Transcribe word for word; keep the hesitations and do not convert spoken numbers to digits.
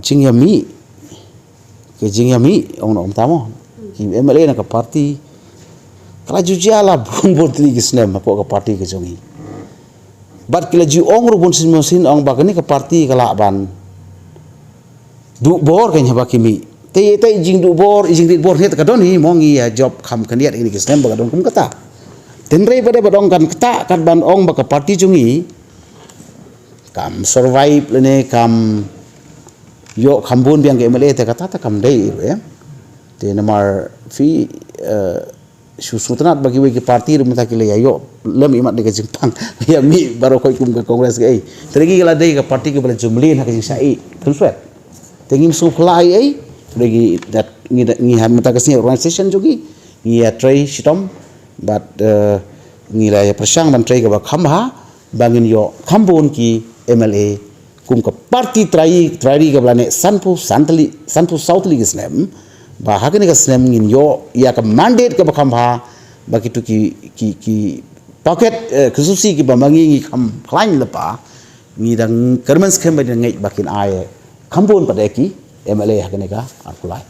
jingïamih, ka jingïamih ong na ong tamo ki M L A na ka party, ka la ju jia la bun bun tylli ki snem hapoh ka party ka jong i. Bad ki la ju ong ruh bun sien bun sien ong ba kane ka party ka lah ban duh bor ka haba ki mih. Te te jingduh bor, jingrit bor ne te ka don hi mo, ngi ïa jop kham khyndiat ïa kine ki snem ba ka don kum kata. Tynrai ba dei ba dong kan kata kat ban ong ba ka party jong i kam survive lane kam ïoh kham bun biang ka M L A, te kata te kam dei ruh em. Te namar phi, eh, shu sngewtynnat ba kiwei ki party ruh mynta ki la ïa ïoh lem imat de ka jingpang ïa mih baroh khoit kum ka Congress ka ei. Te ki la dei ka party kiba la jumlin ha ka jingshah ïeh, phin swet. Te ngim sngewphylla ei ei. Te ki dat ngi da ngi ha mynta ka sngi organisation jong ki ngi ïa trei shitom bad, eh, ngi la ïa pyrshang ban trei kaba kham bha ba ngin ïoh kham bun ki M L A kum ka party trai trai ri kaba la neh sanphew san tylli, sanphew saw tylli ki snem, ba ha kane ka snem ngin ïoh ïa ka mandate kaba kham bha ba kitu ki ki ki paket, eh, ki susi kiba ma ngi ngi kham khlaiñ lypa, ngi dang kyrmen skhem ba dang ngeit ba kin ai kham bun pat ïa ki M L A ha kane ka arphew lai.